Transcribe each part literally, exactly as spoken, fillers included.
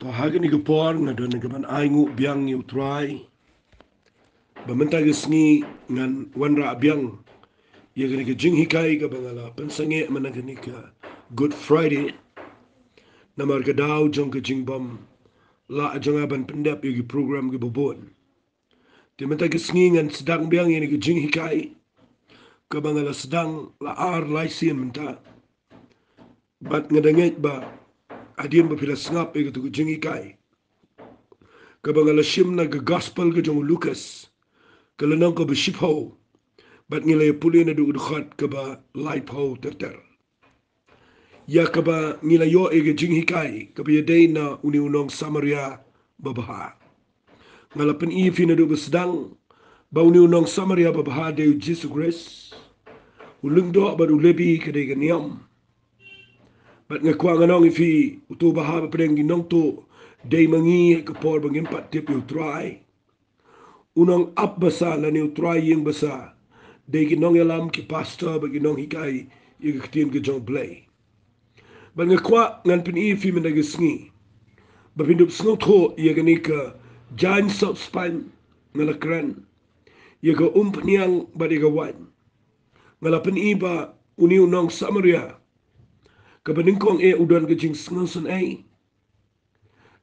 To ha kane ka por nga don ka ban ai nguh biang ïa u Trai ba mynta ka sngi ngan wanrah biang ïa kane ka jinghikai kaba nga la pynsangeh mynta kane ka Good Friday. Namar ka daw jong ka jingbym lah jong nga ban pyndep ïa ki program kiba bun. Te mynta ka sngi ngan sdang biang ïa kane ka jinghikai kaba nga la sdang la ar lai sien mynta. Bad nga da ngeit ba hadien ba phi la sngap ïa katu ka jinghikai kaba nga la shim na ka gospel ka jong u Lukas, ka lynnong kaba shiphew, bad ngi la ïa pule naduh ka dkhot kaba laiphew ter ter. Ïa kaba ngi la ïoh ïa ka jinghikai kaba ïadei na une u nong Samaria babha. Nga la pyni ïa phi naduh ba sdang ba une u nong Samaria babha dei u Jisu Khrist. U lyngdoh bad u Lebi ka dei ka niam. Bad nga kwah ngan ong ïa phi, uto uba hap hapdeng ki nongtuh dei ma ngi ha ka por ba ngim pat tip ïa u Trai. U nongap basa lane u trai ïing basa dei ki nongïalam, ki pastor bad ki nonghikai ïa ka ktien ka jong u Blei. Bad nga kwah ngan pyni ïa phi mynta ka sngi ba phin dup sngewthuh ïa kane ka jaiñ sop spaiñ nga la kren ïa ka umphniang bad ïa ka waiñ. Nga la pyni ba une u nong Samaria kaba nyngkong eh u don ka jingsngewsynei.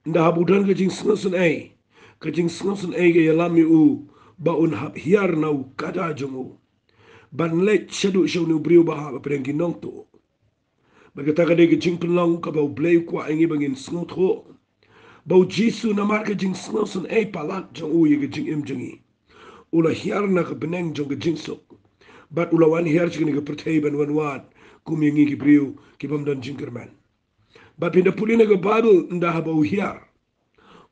Ynda haba u don ka jingsngewsynei, ka jingsngewsynei ka ïalam ïa u ba un hap hiar na u kada jong u ban leit shaduh sha une u briew ba hap hapdeng ki nongtuh. Bad kata ka dei ka jingpynlong kaba u Blei u kwah ïa ngi ba ngin sngewthuh ba u Jisu namar ka jingsngewsynei palat jong u ïa ka jingim jong ngi, u la hiar na ka bneng jong ka jingsuk. Bad u la wan hiar sha kane ka pyrthei ban wan wad kum ïa ngi ki briew ki bym don jingkyrmen. Bad phin da pule na ka Baibl, ynda haba u hiar,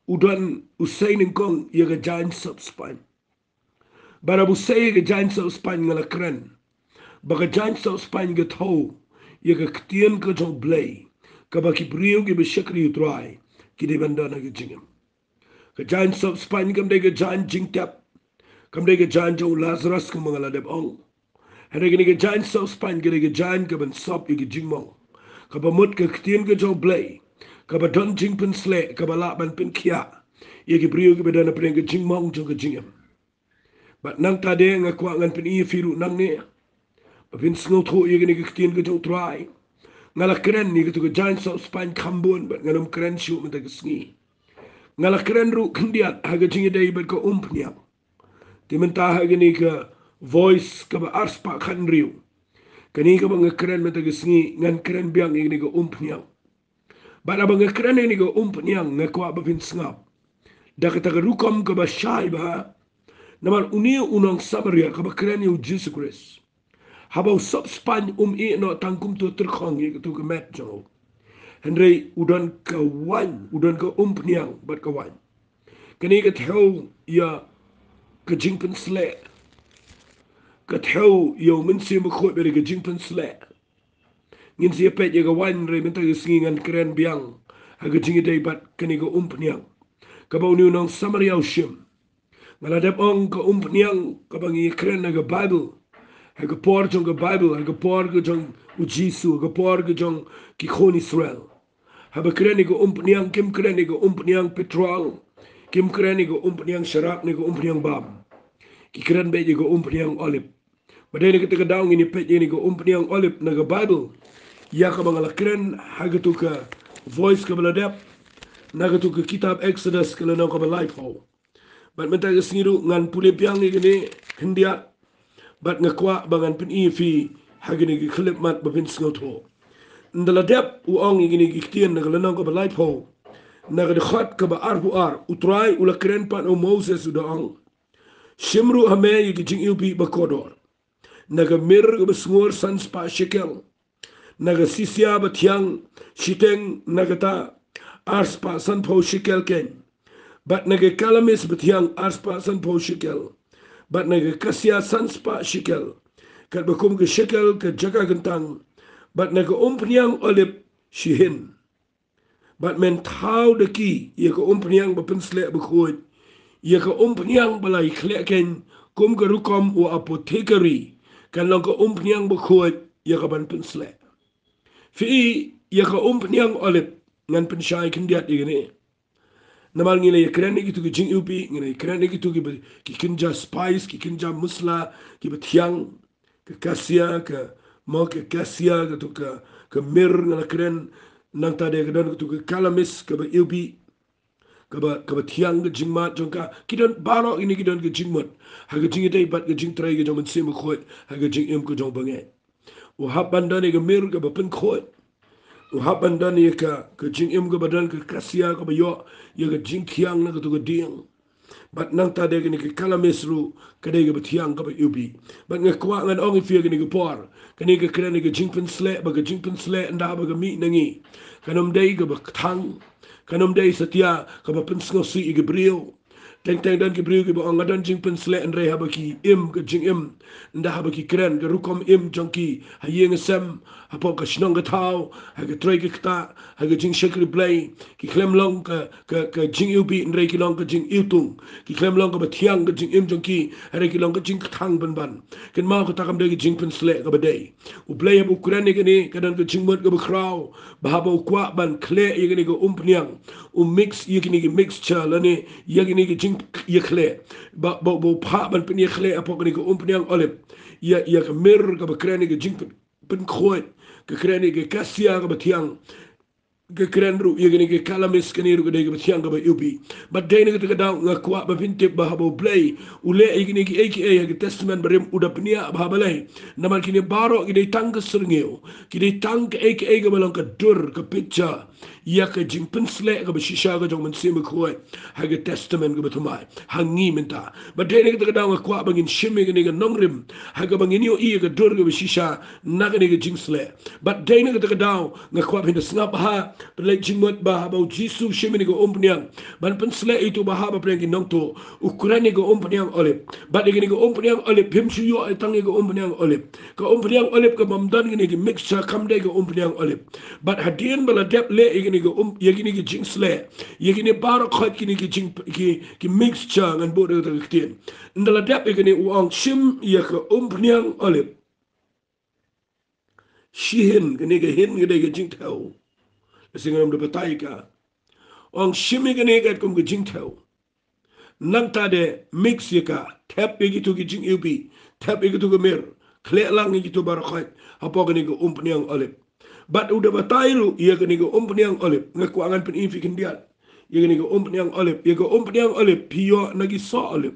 u don u sei nyngkong ïa ka jaiñ sop spaiñ. Bad haba u sei ïa ka jaiñ sop spaiñ nga la kren ba ka jaiñ sop spaiñ ka thew ïa ka ktien ka jong u Blei kaba ki briew kiba shakri u Trai ki dei ban don ha ka jingim. Ka jaiñ sop spaiñ kam dei ka jaiñ jingtep, kam dei ka jaiñ jong u Lazarus kumba nga la dep ong. Hynrei kane ka jaiñ sop spaiñ ka dei ka jaiñ kaban sop ïa ka jingmong, kaba mut ka ktien ka jong u Blei kaba don jingpynsleh, kaba lah ban pynkhiah ïa ki briew kiba don hapdeng ka jingmong jong ka jingim. Bad nangta de nga kwah ngan pyni ïa phi ruh nangne ba phin sngewthuh ïa kane ka ktien ka jong u Trai. Nga la kren ïa katu ka jaiñ sop spaiñ kham bun bad ngan ym kren shuh mynta ka sngi. Nga la kren ruh khyndiat ha ka jingïadei bad ka umphniang. Te mynta ha kane ka Voice kaba arspah khathynriew, kane kaba nga kren mynta ka sngi, ngan kren biang ïa kane ka umphniang. Bad haba nga kren ïa kane ka umphniang nga kwah ba phin sngap da kata ka rukom kaba shai bha. Namar une u nong Samaria kaba kren ïa u Jisu Khrist, haba u sop spaiñ um ïeh noh tang kum uto u tyrkhong ïa katu ka met jong u. Hynrei u don ka waiñ, u don ka umphniang bad ka waiñ. Kane ka thew ïa ka jingpynsleh. Ka thew ïa u Mynsiem Bakhuid bad ka jingpynsleh. Ngin sa ïa peit ïa ka waiñ hynrei mynta ka sngi ngan kren biang ha ka jingïadei bad kane ka umphniang kaba une u nong Samaria u shim. Nga la dep ong ka umphniang kaba ngi kren ha ka Baibl, ha ka por jong ka Baibl, ha ka por ka jong u Jisu, ha ka por ka jong ki khun Israel. Haba kren ïa ka umphniang, kim kren ïa ka umphniang petrol, kim kren ïa ka umphniang sharak ne ka umphniang bam. Ki kren beit ïa ka umphniang olib. Ba dei na kata ka daw ngin ïa peit ïa kane ka umphniang olib na ka Baibl, ïa kaba nga la kren ha katu ka Voice kaba la dep, na katu ka kitab Exodus ka lynnong kaba laiphew. Bad mynta ka sngi ruh ngan pule biang ïa kane khyndiat. Bad nga kwah ba ngan pyni ïa phi ha kine ki khyllipmat ba phin sngewthuh. Ynda la dep u ong ïa kine ki ktien na ka lynnong kaba laiphew, na ka dkhot kaba arphew ar, u Trai u la kren pat ha u Moses, u da ong: Shim ruh ha me ïa ki jingiwbih ba kordor. Na ka mir kaba sngur san spah shekel, na ka sisia ba thiang shiteng na kata ar spah sanphew shekel keiñ, bad na ka kalamis ba thiang ar spah sanphew shekel, bad na ka kasia san spah shekel, katba kum ka shekel ka jaka kyntang, bad na ka umphniang olib shihin. Bad men thaw da ki ïa ka umphniang ba pynsleh bakhuid, ïa ka umphniang ba la ïakhleh keiñ kum ka rukom u apothekari, kan long ka umphniang bakhuid ïa ka ban pynsleh. Phi i, ïa ka umphniang olib, ngan pynshai khyndiat ïa kane. Namar ngi la ïakren ïa kitu ki jingiwbih, ngi la ïakren ïa kitu ki ba, ki kynja spice, ki kynja masala, ki ba thiang, ka cassia, ka mo ka cassia, katu ka, ka myrrh nga la kren, nangta de ka don katu ka calamus, ka ba iwbih, ka ba, ka ba thiang ka jingmad jong ka, ki don baroh kine ki don ka jingmut ha ka jingïadei bad ka jingtrei ka jong u Mynsiem Bakhuid ha ka jingim ka jong bangeit. U hap ban don ïa ka myrrh ka ba pynkhuid. U hap ban don ïa ka, ka jingim ka ba don ka cassia ka ba ïoh ïa ka jingthiang na katu ka dieng. Bad nangta de kane ka calamus ruh ka dei ka ba thiang ka ba iwbih. Bad nga kwah ngan ong ïa phi ïa kane ka por, kane ka kren ïa ka jingpynsleh, ba ka jingpynsleh ynda ba ka mih na ngi, kan ym dei ka ba kthang, kan ym dei satia ka ba pynsngewsih ïa ki briew. Teng teng don ki briew ki ba ong nga don jingpynsleh, hynrei haba ki im ka jingim, ynda haba ki kren ka rukom im jong ki ha ïing ha sem, hapoh ka shnong ka thaw, ha ka trei ka ktah, ha ka jingshakri Blei, ki khlem long ka, ka, ka jingiwbih, hynrei ki long ka jingiwtung. Ki khlem long ka ba thiang ka jingim jong ki, hynrei ki long ka jingkthang pynban. Kynmaw, kata kam dei ka jingpynsleh ka ba dei. U Blei haba u kren ïa kane, ka don ka jingmut ka ba khraw, ba haba u kwah ban khleh ïa kane ka umphniang, u mix ïa kine ki mixture lane ïa kine ki jingïakhleh, ba, ba, ba u phah ban pynïakhleh hapoh kane ka umphniang olib. Ïa, ïa ka myrrh ka ba kren ïa ka jingpyn, pynkhuid, ka kren ïa ka cassia ka ba thiang, ka kren ruh ïa kane ka calamus, kane ruh ka dei ka ba thiang ka ba iwbih. Bad dei na kata ka daw nga kwah ba phin tip ba haba u Blei u leh ïa kine kiei kiei ha ka Testament Barim, u da pynïaid bha balei. Namar kine baroh ki dei tang ka syrngiew, ki dei tang kaei kaei ka ba long ka dur, ka picture ïa ka jingpynsleh ka ba shisha ka jong u Mynsiem Bakhuid ha ka Testament ka ba thymmai ha ngi mynta. Bad dei na kata ka daw nga kwah ba ngin shim ïa kane ka nongrim ha ka ba ngin ïohi ïa ka dur ka ba shisha na kane ka jingsleh. Bad dei na kata ka daw nga kwah phin da sngap bha, pynleit jingmut ba haba u Jisu u shim ïa kane ka umphniang ban pynsleh ïa uto uba hap hapdeng ki nongtuh, u kren ïa ka umphniang olib. Bad ïa kane ka umphniang olib, phim shu ïoh ïa tang ïa ka umphniang olib. Ka umphniang olib ka bym don kine ki mixture kam dei ka umphniang olib. Bad hadien ba la dep leh ïa kine ki um, ïa kine ki jingsleh, ïa kine baroh khoit kine ki jing, ki, ki mixture, ngan buh da kata ka ktien. Ynda la dep ïa kine, u ong shim ïa ka umphniang olib. Shi hin, kane ka hin ka dei ka jingthew. Lehse ngan ym da batai ka. Ong shim ïa kane katkum ka jingthew. Nangta de mix ïa ka, thep ïa kitu ki jingiwbih, thep ïa kitu ki myrrh, khleh lang ïa kitu baroh khoit hapoh kane ka umphniang olib. Bad u da batai ruh ïa kane ka umphniang olib, nga kwah ngan pyni ïa phi khyndiat. Ïa kane ka umphniang olib, ïa ka umphniang olib phi ïoh na ki soh olib.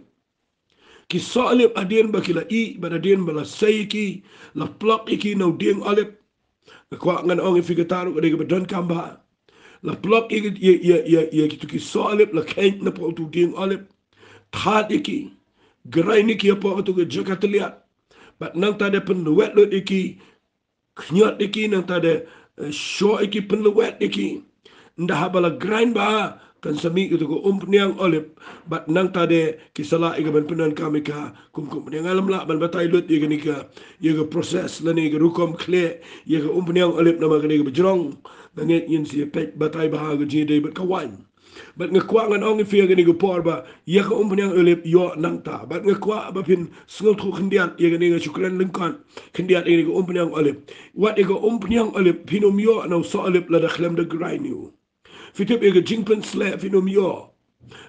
Ki soh olib hadien ba ki la ih, bad hadien ba la sei ïa ki, la plok ïa ki na u dieng olib. Nga kwah ngan ong ïa phi kata ruh ka dei ka ba donkam bha. La plok ïa ki, ïa, ïa, ïa, ïa kitu ki soh olib, la kheiñ napoh utu u dieng olib. Thad ïa ki. Grind ïa ki hapoh katu ka jaka tylliat. Bad nangta de pynwet lut ïa ki, khñiot ïa ki, nangta de, eh, shoh ïa ki, pynlwet ïa ki. Ynda haba la grind bha, kan sa mih katu ka umphniang olib. Bad nangta de ki sa lah ïa ka ban pyndonkam ïa ka kum ka umphniang. Nga lam lah ban batai lut ïa kane ka, ïa ka process lane ïa ka rukom khleh ïa ka umphniang olib namar ka dei ka ba jrong. Nga ngeit ngin sa ïa peit batai bha ka jingïadei bad ka waiñ. Bad nga kwah ngan ong ïa phi ha kane ka por ba ïa ka umphniang olib ïoh nangta. Bad nga kwah ba phin sngewthuh khyndiat ïa kane, nga shu kren lyngkot khyndiat ïa kane ka umphniang olib. Wat ïa ka umphniang olib phin ym ïoh na u soh olib lada khlem da grind ïa u. Phi tip, ïa ka jingpynsleh phin ym ïoh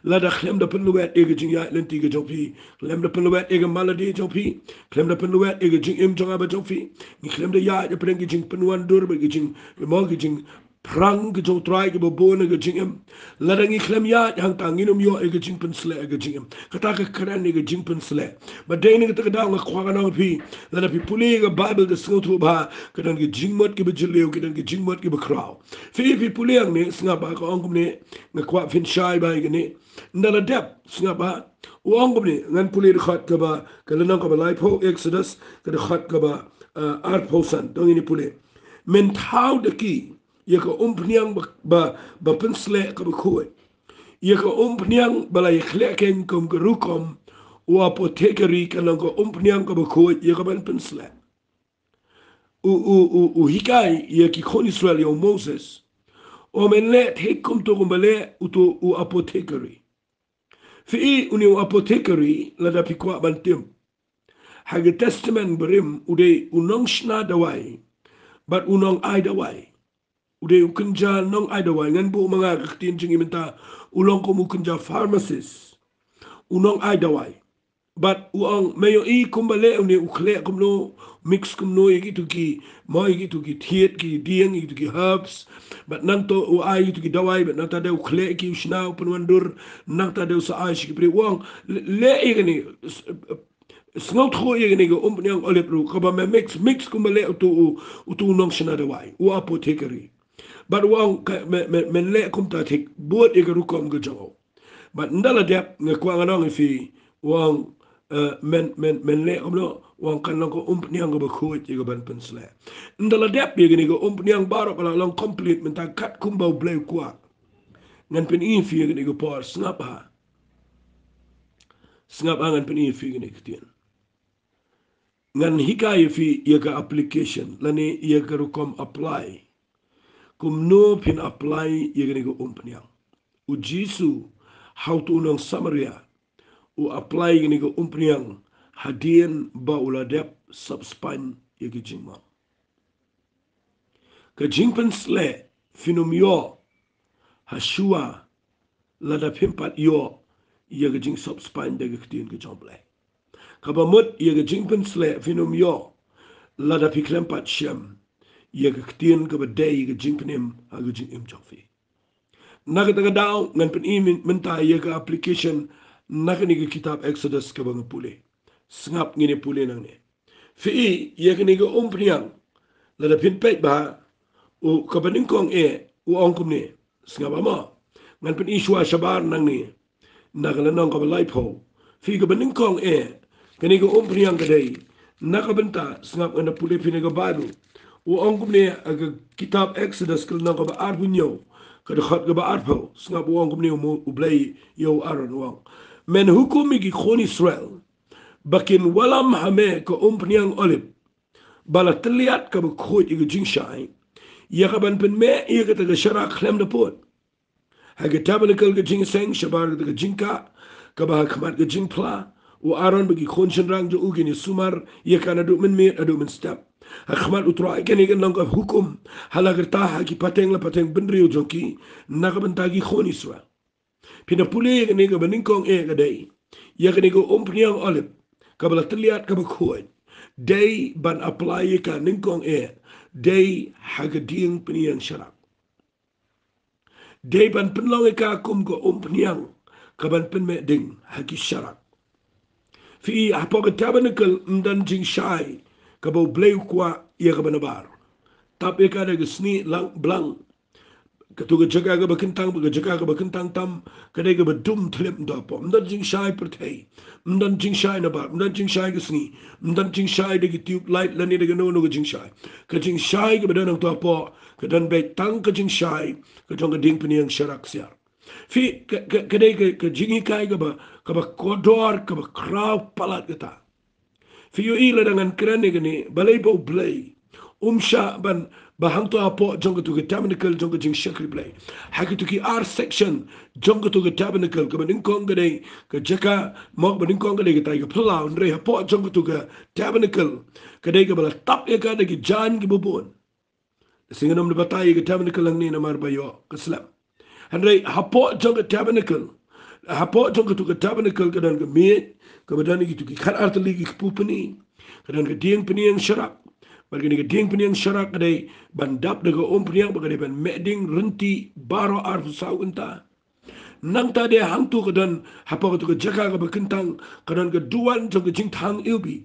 lada khlem da pynlwet ïa ka jingïaid lynti ka jong phi, khlem da pynlwet ïa ka malady jong phi, khlem da pynlwet ïa ka jingim jong nga bad jong phi. Ngi khlem da ïaid hapdeng ki jingpynwandur bad ki jing, mo, ki jing pyrshang ki jong u Trai kiba bun ha ka jingim. Lada ngi khlem ïaid hangta, ngin ym ïoh ïa ka jingpynsleh ha ka jingim. Kata ka kren ïa ka jingpynsleh. Bad dei na kata ka daw nga kwah ngan ong ïa phi, lada phi pule ïa ka Baibl, ka sngewthuh bha, ka don ki jingmut kiba jylliew, ka don ki jingmut kiba khraw. Phi, phi pule hangne, sngap bha, ka ong kumne, nga kwah phin shai bha ïa kane. Ynda la dep, sngap bha, u ong kumne, ngan pule dkhot kaba, ka lynnong kaba laiphew, Exodus, ka dkhot kaba, eh, arphew san, to ngin ïa pule. Men thaw da ki ïa ka umphniang ba, ba, ba pynsleh kaba khuid. Ïa ka umphniang ba la ïakhleh keiñ kum ka rukom u apothecary, ka long ka umphniang kaba khuid ïa ka ban pynsleh. U, u, u, u hikai ïa ki khun Israel, ïa u Moses. U ong men leh thik kumto kumba leh uto u apothecary. Phi i, une u apothecary, lada phi kwah ban tip, ha ka Testament Barim u dei u nongshna dawai bad u nongai dawai. U dei u kynja nong ai dawai, ngan buh ma nga ka ktien jong ngi mynta, u long kum u kynja pharmacist. U nong ai dawai. Bad u ong, me ïohi kumba leh une, u khleh kumno, mix kumno ïa kitu ki, mo ïa kitu ki thied ki dieng, ïa kitu ki herbs. Bad nangta u ai ïa kitu ki dawai, bad nangta de u khleh ki, u shna, u pynwandur, nangta de u sa ai sha ki briew. U ong, leh, leh ïa kane, s-, sngewthuh ïa kane ka umphniang olib ruh, kaba me mix, mix kumba leh utu u, utu u nongshna dawai, u apothecary. Bad u ong ka, me, me, men leh kumta thik, bud ïa ka rukom ka jong u. Bad ynda la dep, nga kwah ngan ong ïa phi, u ong, eh, men, men, men leh kumno, u ong kan long ka umphniang kaba khuid ïa kaban pynsleh. Ynda la dep ïa kane ka umphniang baroh ka la long complete mynta katkum ba U Blei u kwah. Ngan pyni ïa phi ïa kane ka por, sngap ha. Sngap ha, ngan pyni ïa phi ïa kane ka ktien. Ngan hikai ïa phi ïa ka application, lane ïa ka rukom apply. Kumno phin apply ïa kane ka umphniang. U Jisu, ha utu u nong Samaria, u apply ïa kane ka umphniang, hadien ba u la dep sop spaiñ ïa ki jingmong. Ka jingpynsleh phin ym ïoh, ha shuwa, lada phim pat ïoh, ïa ka jingsop spaiñ da ka ktien ka jong U Blei. Kaba mut ïa ka jingpynsleh phin ym ïoh, lada phi khlem pat shem, ïa ka ktien kaba dei ka jingpynim, ha ka jingim jong phi. Na kata ka daw, ngan pyni myn-, mynta ïa ka application, na kane ka kitab Exodus kaba nga pule. Sngap ngin ïa pule nangne. Phi i, ïa kane ka umphniang. Lada phin peit bha, u kaba nyngkong eh, u ong kumne. Sngap bha mo. Ngan pyni shuwa shabar nangne. Na ka lynnong kaba laiphew. Phi, kaba nyngkong eh. Kane ka umphniang ka dei. Na ka bynta, sngap ngan da pule phi na ka Baibl. U ong kumne ha ka kitab Exodus ka lynnong kaba arphew hynñiew. Ka dkhot kaba arphew. Sngap u ong kumne u mo-, U Blei ïa u Aaron u ong. Men hukum ïa ki khun Israel. Ba kin wallam ha me ka umphniang olib. Ba la tylliat kaba khuid ïa ka jingshai. Ïa kaban pynmeh ïa kata ka sharak khlem da pud. Ha ka tabernacle ka jingïaseng shabar kata ka jingkah. Kaba ha khmat ka jingphla. U Aaron bad ki khun shynrang jong u kin ïa sumar. Ïa ka naduh mynmiet haduh mynstep. Ha khmat U Trai kane kan long ka hukum. Ha la ka rta ha ki pateng la pateng bynriew jong ki. Na ka bynta ki khun Israel. Phin da pule ïa kane kaba nyngkong eh ka dei. Ïa kane ka umphniang olib. Kaba la tylliat kaba khuid. Dei ban apply ïa ka nyngkong eh. Dei ha ka dieng pynïeng sharak. Dei ban pynlong ïa ka kum ka umphniang. Kaban pynmeh ding ha ki sharak. Phi i hapoh ka tabernacle ym don jingshai. Kaba U Blei u kwah ïa kaba nabar. Tap ïa ka da ka snieh lang blang. Katu ka jaka kaba kyntang, ka jaka kaba kyntang tam, ka dei kaba dum thlip ynda hapoh. Ym don jingshai pyrthei, ym don jingshai nabar, ym don jingshai ka sngi, ym don jingshai da ki tube light lane da kano kano ka jingshai. Ka jingshai kaba don hangto hapoh, ka don beit tang ka jingshai, ka jong ka dieng pynïeng sharak ksiar. Phi, ka, ka, ka dei ka, ka jinghikai kaba, kaba kordor, kaba khraw palat kata. Phi ïohi lada ngan kren ïa kane, balei ba U Blei um shah ban, ba hangto hapoh jong katu ka tabernacle jong ka jingshakri Blei. Ha katu ki ar section jong katu ka tabernacle, kaba nyngkong ka dei ka jaka, mo kaba nyngkong ka dei katai ka phyllaw, hynrei hapoh jong katu ka tabernacle, ka dei kaba la tap ïa ka da ki jaiñ kiba bun. Sngewbha ym da batai ïa ka tabernacle hangne namar ba ïoh ka slem. Hynrei hapoh jong ka tabernacle, hapoh jong katu ka tabernacle ka don ka miej, kaba don ïa kitu ki khat ar tylli ki kpu pyni. Ka don ka dieng pynïeng sharak. Bad kane ka dieng pynïeng sharak ka dei ban dap da ka umphniang bad ka dei ban meh ding rynti baroh arphew saw kynta. Nangta de hangto ka don hapoh katu ka jaka kaba kyntang, ka don ka duwan jong ka jingthang iwbih.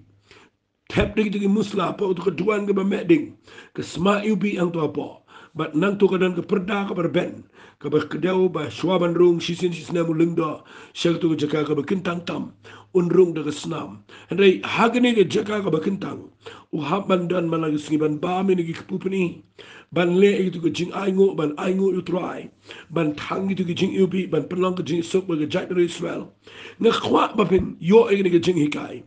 Thep da kitu ki musla hapoh katu ka duwan kaba meh ding. Ka sma iwbih hangto hapoh. Bad nangto ka don ka pyrda kaba rben. Kaba kdew ba shuwa ban rung shisien shisnem u lyngdoh sha katu ka jaka kaba kyntang tam. Un rung da ka snam. Hynrei ha kane ka jaka kaba kyntang, u hap ban don man la ka sngi ban bam ïa kine ki kpu pyni. Ban leh ïa kitu ka jingainguh, ban ainguh ïa U Trai. Ban thang ïa kitu ki jingiwbih, ban pynlong ka jingsuk bad ka jaitbynriew Israel. Nga kwah ba phin ïoh ïa kane ka jinghikai.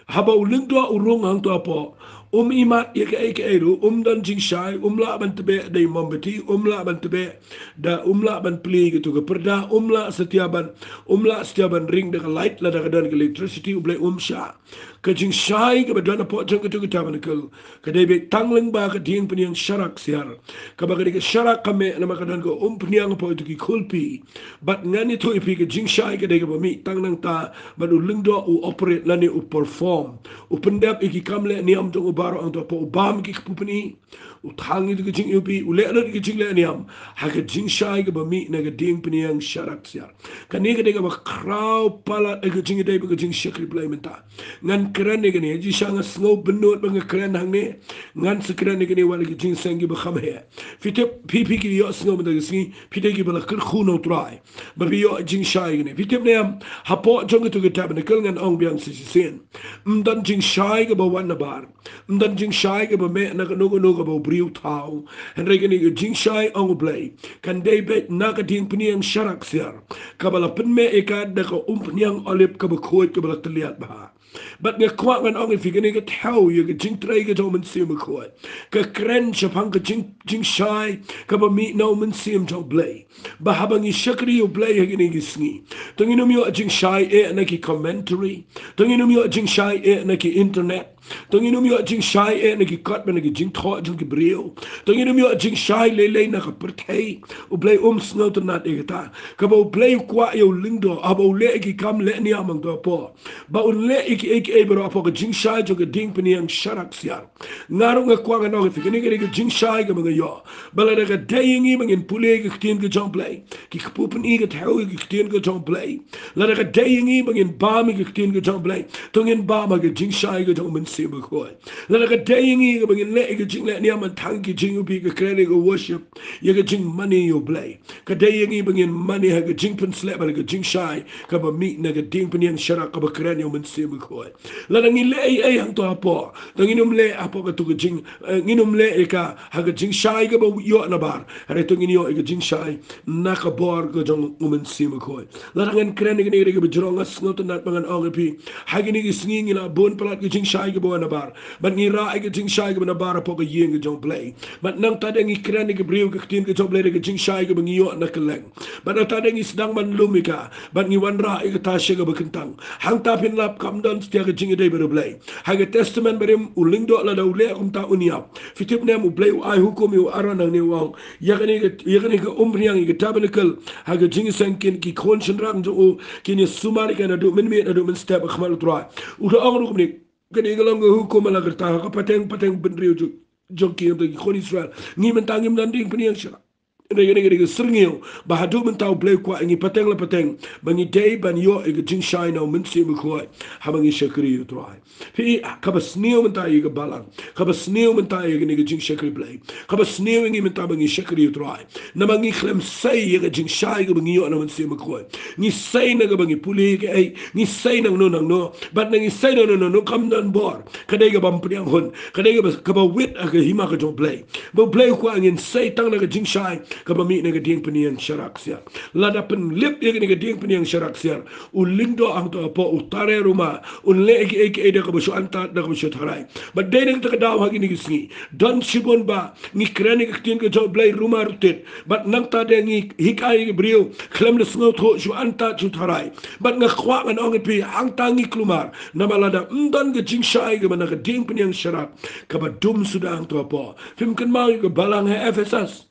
Haba u lyngdoh u rung hangto hapoh, Um imat ïa kaei kaei ruh, um don jingshai, um lah ban tbeh da i mombati, um lah ban tbeh da, um lah ban plie ïa katu ka pyrda, um lah satia ban, um lah satia ban ring da ka light lada ka don ka electricity, U Blei um shah. Ka jingshai kaba don hapoh jong katu ka tabernacle ka dei beit tang lyngba ka diengpyniang sharak siar, kaba ka dei ka sharak ka meh namar ka don ka umpyniang hapoh itu ki khulpi. Bad ngan ïathuh ïa phi, ka jingshai ka dei kaba mih tang nangta, bad u lyngdoh u operate lane u perform, u pyndep ïa ki kam leh niam jong u baroh hangto hapoh, u bam ïa ki kpu pyni, u thang ïa ki jingïohi, u leh lut ïa ki jingleh niam ha ka jingshai kaba mih na ka diengpyniang sharak siar. Kane ka dei kaba khraw palat ïa ka jingïadei bad ka jingshakri Blei mynta. Ngan kren ïa kane, jingshisha nga sngew bynnud ba nga kren hangne. Ngan sa kren ïa kane wat la ki jingseng kiba kham heh. Phi tip, phi, phi ki ïohsngew mynta ka sngi, phi dei kiba la kyrkhu na U Trai ba phi ïoh jingshai kane. Phi tip ne em, hapoh jong katu ka tabernacle, ngan ong biang sa shisien, ym don jingshai kaba wan nabar. Ym don jingshai kaba meh na kano kano kaba u briew thaw. Hynrei kane ka jingshai, ong U Blei, kan dei beit na ka diengpyniang sharak siar, kaba la pynmeh ïa ka da ka umpyniang olib kaba khuid kaba la tylliat bha. Bad nga kwah ngan ong ïa phi, kane ka thew ïa ka jingtrei ka jong U Mynsiem Bakhuid, ka kren shaphang ka jing, jingshai kaba mih na U Mynsiem jong U Blei. Ba haba ngi shakri ïa U Blei ha kine ki sngi, to ngin ym ïoh jingshai eh na ki commentary, to ngin ym ïoh jingshai eh na ki internet, to ngin ym ïoh jingshai eh na ki kot bad na ki jingthoh jong ki briew, to ngin ym ïoh jingshai lei lei na ka pyrthei. U Blei um sngewtynnad ïa kata. Kaba U Blei u kwah ïa u lyngdoh, haba u leh ïa ki kam leh niam hangto hapoh, ba un leh ïa kiei kiei baroh hapoh ka jingshai jong ka diengpyniang sharak siar. Nga ruh nga kwah ngan ong ïa phi, kane ka dei ka jingshai kaba nga ïoh, ba lada ka dei ïa ngi ba ngin pule ïa ka ktien ka jong U Blei, ki kpu pyni ka thew ïa ka ktien ka jong U Blei, lada ka dei ïa ngi ba ngin bam ïa ka ktien ka jong U Blei, to ngin bam ha ka jingshai ka jong U Mynsiem Bakhuid. Lada ka dei ïa ngi ba ngin leh ïa ka jingleh niam, ban thang ki jingïohi, ka kren ïa ka worship, ïa ka jingmane ïa U Blei, ka dei ïa ngi ba ngin mane ha ka jingpynsleh bad ka jingshai kaba mih na ka diengpyniang sharak kaba kren ïa U Mynsiem Bakhuid. Lada ngi leh ei ei hangto hapoh, to ngin ym leh hapoh katu ka jing, eh, ngin ym leh ïa ka ha ka jingshai kaba ïoh nabar, hynrei to ngin ïoh ïa ka jingshai na ka bor ka jong U Mynsiem Bakhuid. Lada ngan kren ïa kane ka dei kaba jrong, nga sngewtynnad ba ngan ong ïa phi, ha kine ki sngi ngi la bun palat ka jingshai kaba wan nabar, bad ngi rah ïa ka jingshai kaba nabar hapoh ka ïing ka jong U Blei. Bad nangta de ngi kren ïa ki briew ka ktien ka jong U Blei da ka jingshai kaba ngi ïoh na kylleng. Bad nangta de ngi sdang ban lum ïa ka, bad ngi wanrah ïa kata sha kaba kyntang. Hangta phin lap kam don satia ka jingïadei bad U Blei. Ha ka Testament Barim, u lyngdoh lada u leh kumta un ïap. Phi tip ne em, U Blei u ai hukum ïa u Aaron hangne, u ong, ïa kane ka, ïa kane ka umpyniang, ïa ka tabernacle, ha ka jingseng, kin, ki khun shynrang jong u kin ïa sumar ïa ka naduh mynmiet haduh mynstep ha khmat U Trai. U da ong ruh kumne, kane ka long ka hukum ba la kyrteng ha ka pateng pateng bynriew jong, jong ki, ïa ki khun Israel. Ngi mynta ngim don diengpyniang sharak. Hynrei kane ka dei ka syrngiew ba haduh mynta U Blei u kwah ïa ngi pateng la pateng ba ngi dei ban ïoh ïa ka jingshai na U Mynsiem Bakhuid haba ngi shakri ïa U Trai. Phi, kaba sniew mynta ïa ka balang, kaba sniew mynta ïa kane ka jingshakri Blei, kaba sniew ïa ngi mynta ba ngi shakri ïa U Trai, namar ngi khlem sei ïa ka jingshai kaba ngi ïoh na U Mynsiem Bakhuid. Ngi sei na kaba ngi pule ïa kaei, ngi sei nangno nangno, bad na ngi sei nangno nangno kam don bor. Ka dei kaba ym pdiang hun, ka dei kaba, kaba wit ha ka hima ka jong U Blei. Ba U Blei u kwah ngin sei tang na ka jingshai kaba mih na ka diengpyniang sharak siar. Lada pynlip ïa kane ka diengpyniang sharak siar, u lyngdoh hangto hapoh, u tare ruma, un leh ïa kiei kiei da kaba shu antad, da kaba shu tharai. Bad dei na kata ka daw ha kine ki sngi, don shibun ba ngi kren ïa ka ktien ka jong U Blei ruma ruh tit, bad nangta de ngi hikai ïa ki briew khlem da sngewthuh, shu antad, shu tharai. Bad nga kwah ngan ong ïa phi, hangta ngi kulmar, namar lada ym don ka jingshai kaba na ka diengpyniang sharak kaba dum suda hangto hapoh. Phim kynmaw ïa ka balang ha Ephesus?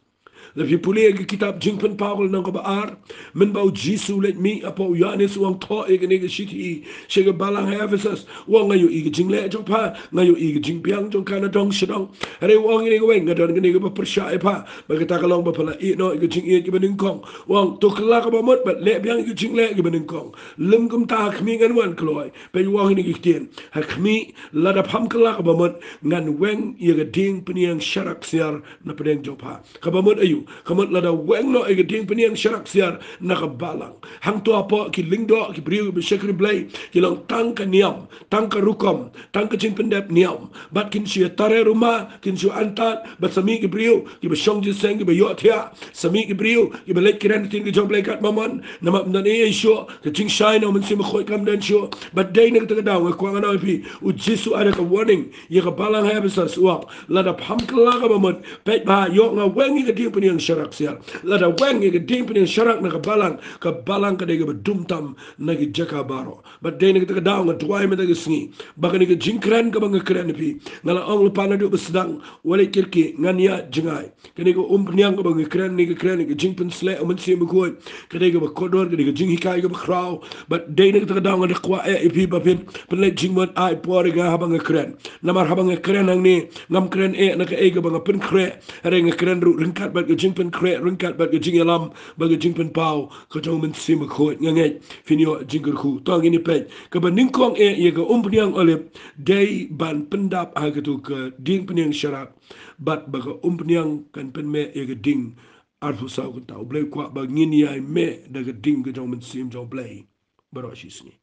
Lada phi pule ïa ka kitab Jingpynpaw lynnong kaba ar, mynba U Jisu u leit mih hapoh, u Ïoannis u ong thoh ïa kane ka shithi sha ka balang ha Ephesus, u ong, nga ïohi ka jingleh jong pha, nga ïohi ka jingbiang jong ka nadong shadong. Hynrei u ong ïa kane kawei, nga don kane kaba pyrshah ïa pha, ba kata ka long ba pha la ïeh noh ïa ka jingïeit kaba nyngkong. U ong, to kylla kaba mut bad leh biang ïa ka jingleh kaba nyngkong. Lym kumta, ha khmih ngan wan kloi. Peit, u ong ïa kine ki ktien, ha khmih, lada pham kylla kaba mut, ngan weng ïa ka diengpyniang sharak siar na pdeng jong pha. Kaba mut aïu? Ka mut lada weng noh ïa ka diengpyniang sharak siar na ka balang, hangto hapoh ki lyngdoh ki briew kiba shakri Blei ki long tang ka niam, tang ka rukom, tang ka jingpyndep niam. Bad kin shu ïatare ruma, kin shu antad, bad sa mih ki briew kiba shong jingïaseng, kiba ïohthiah, sa mih ki briew kiba leit kren ktien ka jong U Blei katba mon. Namar ym don ei ei shuh, ka jingshai na U Mynsiem Bakhuid kam don shuh. Bad dei na kata ka daw nga kwah ngan ong ïa phi, U Jisu ai da ka warning ïa ka balang ha Ephesus, u ong, lada pham kylla kaba mut, peit bha, ïoh nga weng ïa ka diengpyniang sharak siar. Lada weng ïa ka diengpyniang sharak na ka balang, ka balang ka dei kaba dum tam na ki jaka baroh. Bad dei na kata ka daw nga duwai mynta ka sngi ba kane ka jingkren kaba nga kren ïa phi, nga la ong lypa naduh ba sdang, wat leh kyrkieh, ngan ïa jngai. Kane ka umphniang kaba nga kren, ne ka kren ïa ka jingpynsleh U Mynsiem Bakhuid, ka dei kaba kordor, ka dei ka jinghikai kaba khraw. Bad dei na kata ka daw nga da kwah eh ïa phi ba phin pynleit jingmut, ai por ïa nga haba nga kren. Namar haba nga kren hangne, ngam kren eh na kaei kaba nga pynkhreh, hynrei nga kren ruh ryngkat bad ka jingpynkhreh, ryngkat bad ka jingïalam bad ka jingpynpaw ka jong U Mynsiem Bakhuid. Nga ngeit phin ïoh jingkyrkhu. To ngin ïa peit, kaba nyngkong eh ïa ka umphniang Olib dei ban pyndap ha katu ka diengpyniang sharak, bad ba ka umphniang kan pynmeh ïa ka ding arphew saw kynta. U Blei u kwah ba ngin ïai meh da ka ding ka jong U Mynsiem jong U Blei baroh shi sngi.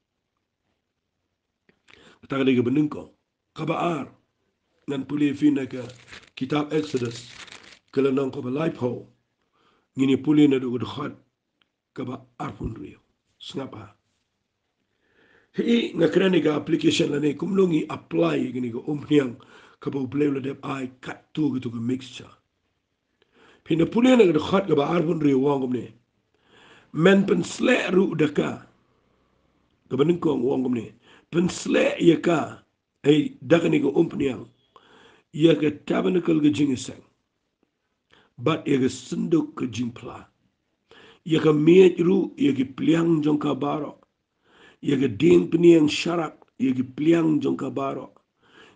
Kata ka dei kaba nyngkong. Kaba ar, ngan pule ïa phi na ka kitab Exodus, ka lynnong kaba laiphew. Ngin ïa pule naduh ka dkhot kaba arphew hynriew. Sngap ha. Hi nga kren ïa ka application lane kumno ngi apply ïa kane ka umphniang kaba U Blei u la dep ai katto katto ka mixture. Phin da pule na ka dkhot kaba arphew hynriew, u ong kumne: Men pynsleh ruh da ka. Kaba nyngkong u ong kumne: Pynsleh ïa ka, ei, da kane ka umphniang, ïa ka tabernacle ka jingïaseng, bad ïa ka synduk ka jingphla, ïa ka miej ruh, ïa ki pliang jong ka baroh, ïa ka diengpyniang sharak, ïa ki pliang jong ka baroh,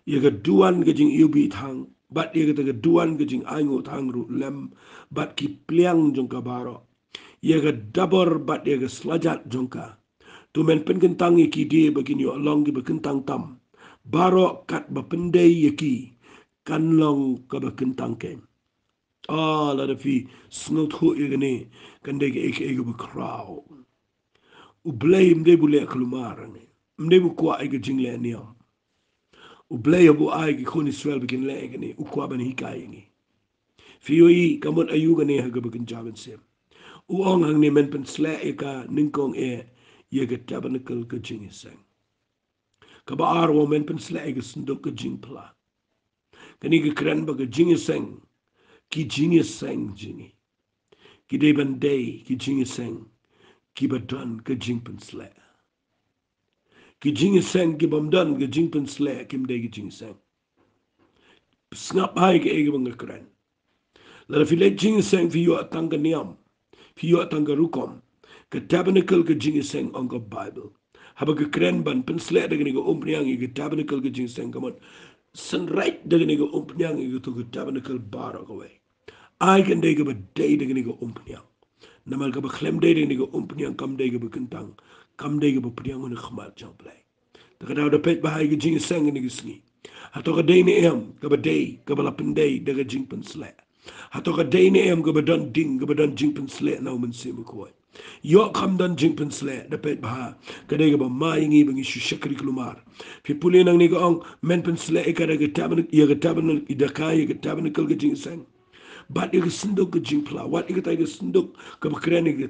ïa ka duwan ka jingiwbih thang, bad ïa kata ka duwan ka jingainguh thang ruh lem, bad ki pliang jong ka baroh, ïa ka dabor bad ïa ka slajat jong ka. To men pynkyntang ïa ki die ba kin ïoh long kiba kyntang tam. Baroh kat ba pyndei ïa ki kan long kaba kyntang keiñ. Ah, lada phi sngewthuh ïa kane, kan dei kaei kaei kaba khraw. U Blei ym dei ba u leh kulmar hangne. Ym dei ba u kwah ïa ka jingleh niam. U Blei haba u ai ki khun Israel ba kin leh ïa kane, u kwah ban hikai ïa ngi. Phi ïohi, ka mut aïu kane ha kaba kynja mynsiem? U ong hangne men pynsleh ïa ka, nyngkong eh, ïa ka tabernacle ka jingïaseng. Kaba ar u ong men pynsleh ïa ka synduk ka jingphla. Kane ka kren ba ka jingïaseng, ki jingïaseng jong ngi, ki dei ban dei ki jingïaseng kiba don ka jingpynsleh. Ki jingïaseng ki bym don ka jingpynsleh kim dei ki jingïaseng. Sngap ha ïa kaei kaba nga kren. Lada phi leit jingïaseng phi ïoh tang ka niam, phi ïoh tang ka rukom. Ka tabernacle ka jingïaseng, ong ka Baibl, haba ka kren ban pynsleh da kane ka umphniang ïa ka tabernacle ka jingïaseng, ka mut synreit da kane ka umphniang ïa kato ka tabernacle baroh kawei. Ai kan dei kaba dei da kane ka umphniang. Namar kaba khlem dei da kane ka umphniang kam dei kaba kyntang, kam dei kaba pdiang ha khmat jong U Blei. Te ka daw da peit bha ïa ka jingïaseng kane ka sngi. Hato ka dei ne em kaba dei, kaba la pyndei da ka jingpynsleh? Hato ka dei ne em kaba don ding, kaba don jingpynsleh na U Mynsiem Bakhuid? Ïoh kam don jingpynsleh, da peit bha, ka dei kaba ma ïa ngi ba ngi shu shakri kulmar. Phi pule nangne ka ong men pynsleh ïa ka da ka tabernacle, ïa ka tabernacle, ïa da ka, ïa ka tabernacle ka jingïaseng, bad ïa ka synduk ka jingphla, wat ïa kata ïa ka synduk kaba kren ïa ka,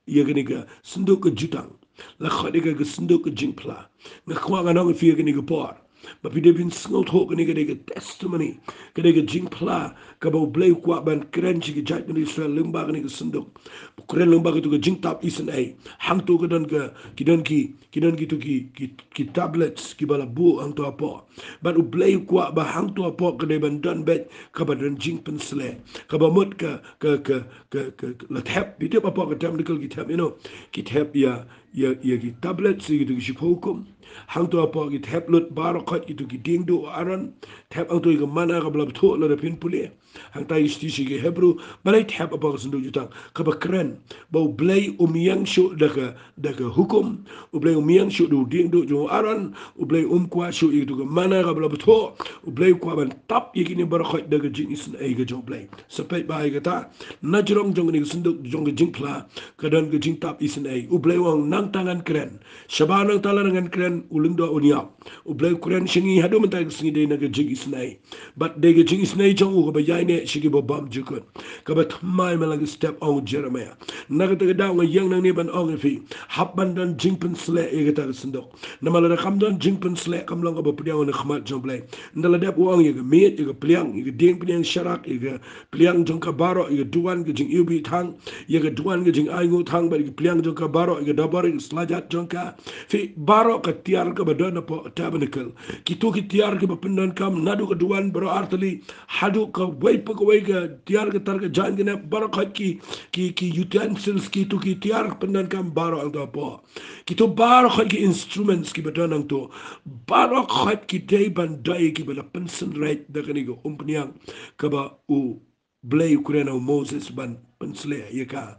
ïa kane ka synduk ka jutang. La khot ïa ka ka synduk ka jingphla. Nga kwah ngan ong ïa phi ïa kane ka por, ba phi dei phin sngewthuh kane ka dei ka testimony, ka dei ka jingphla kaba U Blei u kwah ban kren sha ki jaitbynriew Israel lyngba kane ka synduk. U kren lyngba kato ka jingtap isynei. Hangto ka don ka, ki don ki, ki don kito ki, ki, ki tablets kiba la buh hangto hapoh. Bad U Blei u kwah ba hangto hapoh ka dei ban don beit kaba don jingpynsleh. Kaba mut ka, ka, ka, ka, ka, la thep, phi tip hapoh ka tabernacle ki thep, you know, ki thep ïa, ïa, ïa ki tablets, ïa kito ki shiphew hukum. Hangto hapoh ki thep lut baroh khoit kito ki dieng duh Aaron. Thep hangto ïa ka manna kaba la bthuh, lada phin pule. Hangta i shithi sha ki Hebru, balei thep hapoh ka synduk jutang, kaba kren ba U Blei um ïeng shuh da ka, da ka hukum, U Blei um ïeng shuh da u dieng duh jong u Aaron, U Blei um kwah shuh ïa katu ka manna kaba la bthuh, U Blei u kwah ban tap ïa kine baroh khoit da ka jingisynei ka jong U Blei. Sa peit bha ïa kata, na jrong jong kane ka synduk jong ka jingphla, ka don ka jingtap isynei. U Blei u ong nangta ngan kren. Shabar nangta lada ngan kren, u lyngdoh un ïap. U Blei u kren sha ngi haduh mynta ka sngi dei na ka jingisynei. Bad dei ka jingisynei jong u kaba ïaineh sha kiba bam jukut. Kaba thymmai man la ki step ong u Jeremiah. Na kata ka daw nga ïeng nangne ban ong ïa phi, hap ban don jingpynsleh ïa kata ka synduk. Namar lada kam don jingpynsleh kam long kaba pdiang ha khmat jong U Blei. Ynda la dep u ong ïa ka miet, ïa ka pliang, ïa ka dieng pdiang sharak, ïa ka pliang jong ka baroh, ïa ka duwan ka jingiwbih thang, ïa ka duwan ka jingainguh thang, bad ïa ka pliang jong ka baroh, ïa ka dabor, ïa ka slajat jong ka. Phi, baroh ka tiar kaba don hapoh tabernacle. Kito ki tiar kiba pyndonkam naduh ka duwan baroh artylli haduh kawei pa kawei ka tiar ka tar ka jaiñ ka nep, baroh khoit ki, ki, ki utensils, kito ki tiar pyndonkam baroh hangto hapoh. Kito baroh khoit ki instruments kiba don hangto, baroh khoit ki dei ban dei kiba la pynsynreit da kane ka umphniang kaba U Blei u kren ha u Moses ban pynsleh ïa ka.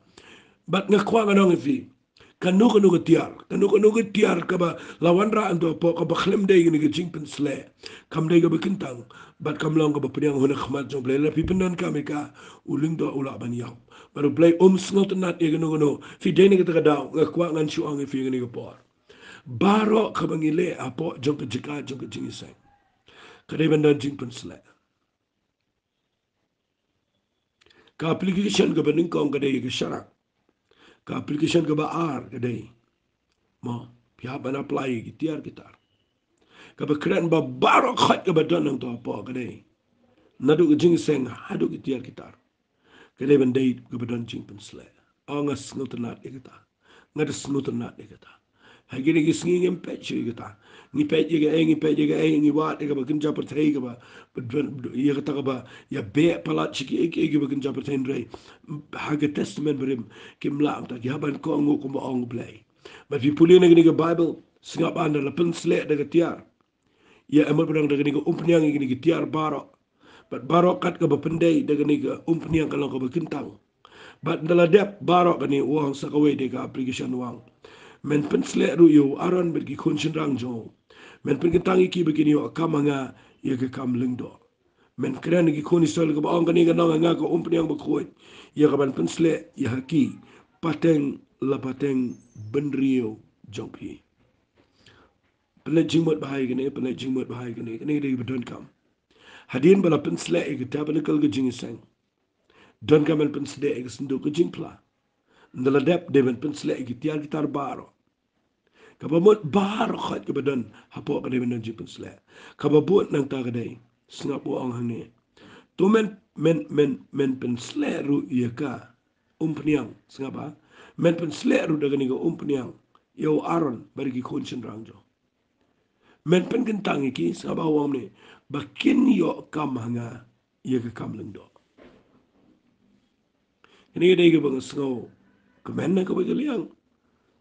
Bad nga kwah ngan ong ïa phi, kano kano ka tiar, kano kano ka tiar kaba la wanrah hangto hapoh kaba khlem dei kane ka jingpynsleh, kam dei kaba kyntang, bad kam long kaba pdiang ha khmat jong U Blei. Lada phi pyndonkam ïa ka, u lyngdoh u lah ban ïap. Bad U Blei um sngewtynnad ïa kano kano. Phi, dei na kata ka daw nga kwah ngan shu ong ïa phi kane ka por, baroh kaba ngi leh hapoh jong ka jaka jong ka jingisynei, ka dei ban don jingpynsleh. Ka application kaba nyngkong ka dei ka sharak. Ka application kaba ar ka dei, mo, phi hap ban apply ki tiar ki tar. Kaba kren ba baroh khoit kaba don hangto hapoh ka dei, naduh ka jingisynei haduh ki tiar ki tar, ka dei ban dei kaba don jingpynsleh. Ong nga sngewtynnad ïa kata. Nga da sngewtynnad ïa kata. Ha kine ki sngi ngim peit shuh ïa kata. Ngi peit ïa kaei, ngi peit ïa kaei, ngi wad ïa kaba kynja pyrthei kaba, ïa kata kaba ïa beh palat sha kiei kiei kiba kynja pyrthei, hynrei ha ka Testament Barim kim lah kumta. Ki hap ban kohnguh kumba ong U Blei. Bad phi pule na kane ka Baibl, sngap, ynda la pynsleh da ka tiar, ïa, em, bad pyndonkam da kane ka umphniang ïa kine ki tiar baroh, bad baroh kat kaba pyndei da kane ka umphniang ka long kaba kyntang. Bad ynda la dep baroh kane, u ong sa kawei de ka application, u ong, men pynsleh ruh ïa u Aaron bad ki khun shynrang jong u. Men pynkyntang ïa ki ba kin ïoh kam ha nga ïa ka kam lyngdoh. Men kren ïa ki khun Israel kaba ong, kane ka long ha nga ka umphniang bakhuid ïa kaban pynsleh ïa ha ki pateng la pateng bynriew jong phi. Pynleit jingmut bha ïa kane, pynleit jingmut bha ïa kane, kane ka dei ba donkam. Hadien ba la pynsleh ïa ka tabernacle ka jingisynei, donkam ban pynsleh ïa ka synduk ka jingphla. Ynda la dep, dei ban pynsleh ïa ki tiar ki tar baroh. Kaba mut baroh khoit kaba don hapoh ka dei ban don jingpynsleh. Kaba bud nangta ka dei, sngap, u ong hangne, to men, men, men, men pynsleh ruh ïa ka umphniang, sngap, ha? Men pynsleh ruh da kane ka umphniang ïa u Aaron bad ki khun shynrang jong u. Men pynkyntang ïa ki, sngap, ha, u ong ne, ba kin ïoh kam ha nga ïa ka kam lyngdoh. Kane ka dei kaba nga sngewkmen na kawei ka liang,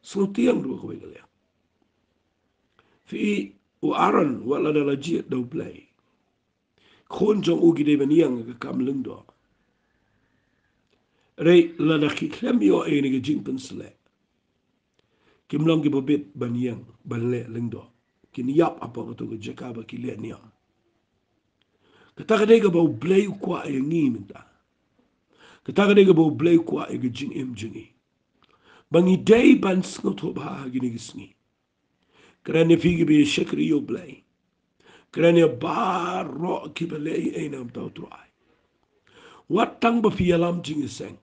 sngewtieng ruh kawei ka liang. Phi, u Aaron, wat lada la jied da U Blei, khun jong u ki dei ban ïeng ha ka kam lyngdoh. Hynrei lada ki khlem ïoh ïa kane ka jingpynsleh, kim long kiba bit ban ïeng ban leh lyngdoh. Kin ïap hapoh kato ka jaka ba ki leh niam. Kata ka dei kaba U Blei u kwah ïa ngi mynta. Kata ka dei kaba U Blei u kwah ïa ka jingim jong ngi, ba ngi dei ban sngewthuh bha ha kine ki sngi. Kren ïa phi kiba shakri ïa U Blei. Kren ïa baroh kiba leh ei ei na ka bynta U Trai. Wat tang ba phi ïalam jingïaseng,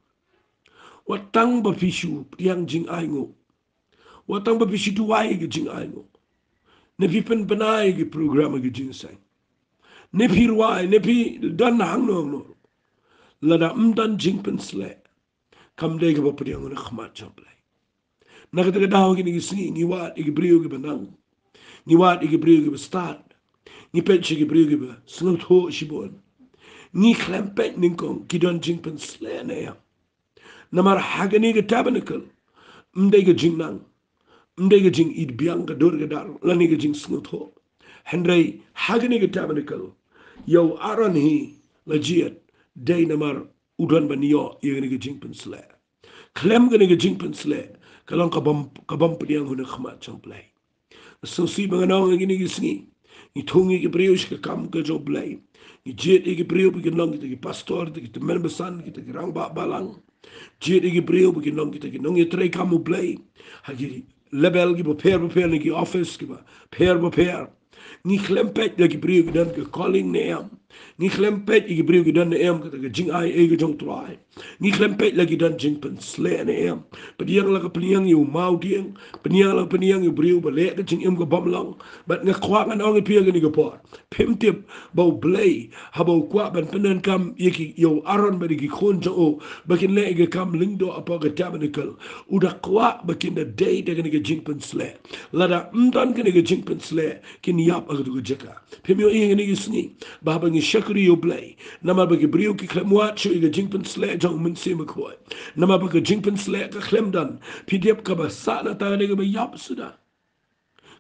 wat tang ba phi shu pdiang jingainguh, wat tang ba phi shu duwai ïa ki jingainguh, ne phi pynbna ïa ki program ïa ki jingïaseng, ne phi rwai, ne phi don hangno hangno, lada ym don jingpynsleh, kam dei kaba pdiang na khmat jong U Blei. Na kata ka daw kine ki sngi ngi wad ïa ki briew kiba nang, ngi wad ïa ki briew kiba stad, ngi peit sha ki briew kiba sngewthuh shibun. Ngi khlem peit nyngkong ki don jingpynsleh ne em. Namar ha kane ka tabernacle ym dei ka jingnang, ym dei ka jingïeit biang ka dur ka dar lane ka jingsngewthuh. Hynrei ha kane ka tabernacle ïa u Aaron hi la jied dei namar u don ban ïoh ïa kane ka jingpynsleh. Khlem kane ka jingpynsleh ka long ka bym, ka bym pdiang ha khmat jong U Blei. Sngewsih ba ngan ong ha kine ki sngi, ngi thung ïa ki briew sha ka kam ka jong U Blei. Ngi jied ïa ki briew ba kin long kita ki pastor, kita ki tymmen basan, kita ki rangbah balang. Jied ïa ki briew ba kin long kita ki nongïatreilang kam U Blei ha ki level kiba pher bapher, na ki office kiba pher bapher. Ngi khlem peit ïa ki briew ki don ka calling ne em. Ngi khlem peit ïa ki briew ki don ne em kata ka jingai ei ka jong U Trai. Ngi khlem peit la ki don jingpynsleh ne em. Pdiang la ka pdiang ïa u mawdieng, pdiang la pdiang ïa u briew ba leh ka jingim ka bym long. Bad nga kwah ngan ong ïa phi ha kane ka por, phim tip ba U Blei haba u kwah ban pyndonkam ïa ki, ïa u Aaron bad ïa ki khun jong u ba kin leh ïa ka kam lyngdoh hapoh ka tabernacle, u da kwah ba kin da dei da kane ka jingpynsleh. Lada ym don kane ka jingpynsleh, kin ïap ha katu ka jaka. Phim ïohi ha kine ki sngi ba haba ngi shakri ïa U Blei, namar ba ki briew ki khlem wad shuh ïa ka jingpynsleh jong U Mynsiem Bakhuid, namar ba ka jingpynsleh ka khlem don, phi tip kaba sah nangta ka dei kaba ïap suda.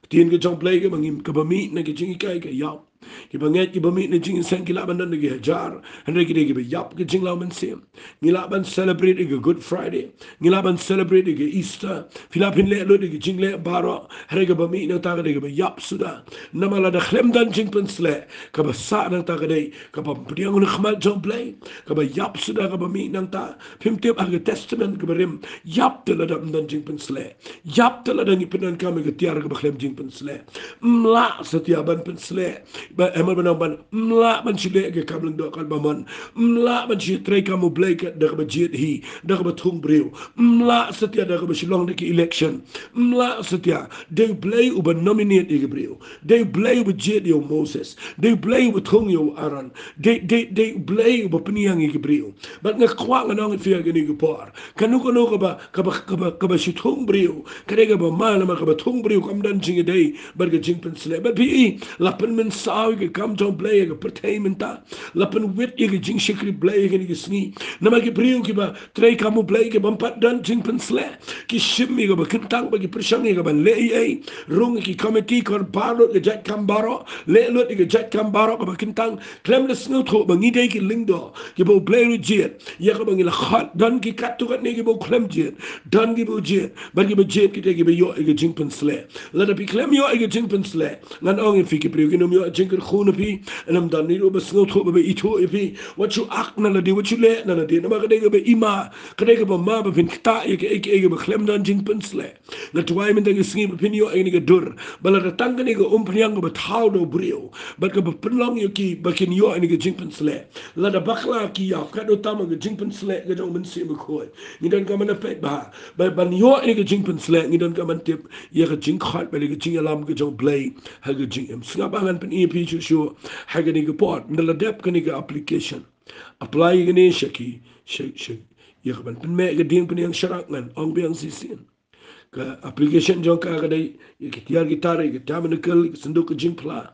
Ka ktien ka jong U Blei kaba ngim, kaba mih na ka jinghikai ka ïap. Kiba ngeit kiba mih na jingïaseng ki lah ban don da ki hajar, hynrei ki dei kiba ïap ka jinglaw mynsiem. Ngi lah ban celebrate ïa ka Good Friday, ngi lah ban celebrate ïa ka Easter, phi lah phin leh lut ïa ka jingleh baroh, hynrei kaba mih nangta ka dei kaba ïap suda. Namar lada khlem don jingpynsleh, kaba sah nangta ka dei kaba ym pdiang ha khmat jong U Blei, kaba ïap suda kaba mih nangta. Phim tip ha ka Testament kaba rim, ïap te lada ym don jingpynsleh. Ïap te lada ngi pyndonkam ïa ka tiar kaba khlem jingpynsleh. Ym lah satia ban pynsleh. Ba, em, ban ong ban, ym lah ban shu leh ïa ka kam lyngdoh katba mon. Ym lah ban shu treikam U Blei ka da kaba jied hi, da kaba thung briew. Ym lah satia da kaba shu long da ki election. Ym lah satia. Dei U Blei uba nominate ïa ki briew. Dei U Blei uba jied ïa u Moses. Dei U Blei uba thung ïa u Aaron. Dei, dei, dei U Blei uba pynïeng ïa ki briew. Bad nga kwah ngan ong ïa phi ha kane ka por, kano kano kaba, kaba, kaba, kaba shu thung briew, ka dei kaba ma, namar kaba thung briew kam don jingïadei bad ka jingpynsleh. Bad phi i, la pynmynsaw ïa ka kam jong U Blei ha ka pyrthei mynta. La pynwit ïa ka jingshakri Blei ha kine ki sngi. Namar ki briew kiba treikam U Blei ki bym pat don jingpynsleh, ki shim ïa kaba kyntang bad ki pyrshang ïa kaban leh ei ei. Rung ïa ki komiti, kor baroh ka jait kam baroh, leh lut ïa ka jait kam baroh kaba kyntang. Khlem da sngewthuh ba ngi dei ki lyngdoh kiba U Blei u jied, ïa kaba ngi la khot. Don ki katto katne kiba u khlem jied, don kiba u jied. Bad kiba jied ki dei kiba ïoh ïa ka jingpynsleh. Lada phi khlem ïoh ïa ka jingpynsleh, ngan ong ïa phi, ki briew kin ym ïoh jingkyrkhu na phi. Ym don ruh ba sngewthuh ba, ba ithuh ïa phi. Wat shu ak na lade, wat shu leh na lade. Namar ka dei kaba i ma, ka dei kaba ma ba phin ktah ïa kaei kaei kaba khlem don jingpynsleh. Nga duwai mynta ka sngi ba phin ïoh ïa kane ka dur, ba lada tang kane ka umphniang kaba thaw da u briew, bad kaba pynlong ïa ki ba kin ïoh ïa kane ka jingpynsleh. Lada bakla ki ïap, katno tam ka jingpynsleh ka jong U Mynsiem Bakhuid. Ngi donkam ban peit bha, ba ban ïoh ïa kane ka jingpynsleh ngi donkam ban tip ïa ka jingkhot bad ïa ka jingïalam ka jong U Blei ha ka jingim. Sngap, ngan pyni ïa phi shuh shuh ha kane ka por, ynda la dep kane ka application. Apply ïa kane sha ki, sha, sha, ïa kaban pynmih ka dieng pynïaid sharak, ngan ong biang shisien. Ka application jong ka ka dei ïa ki tiar ki tar, ïa ka tabernacle, ïa ka synduk ka jingphla.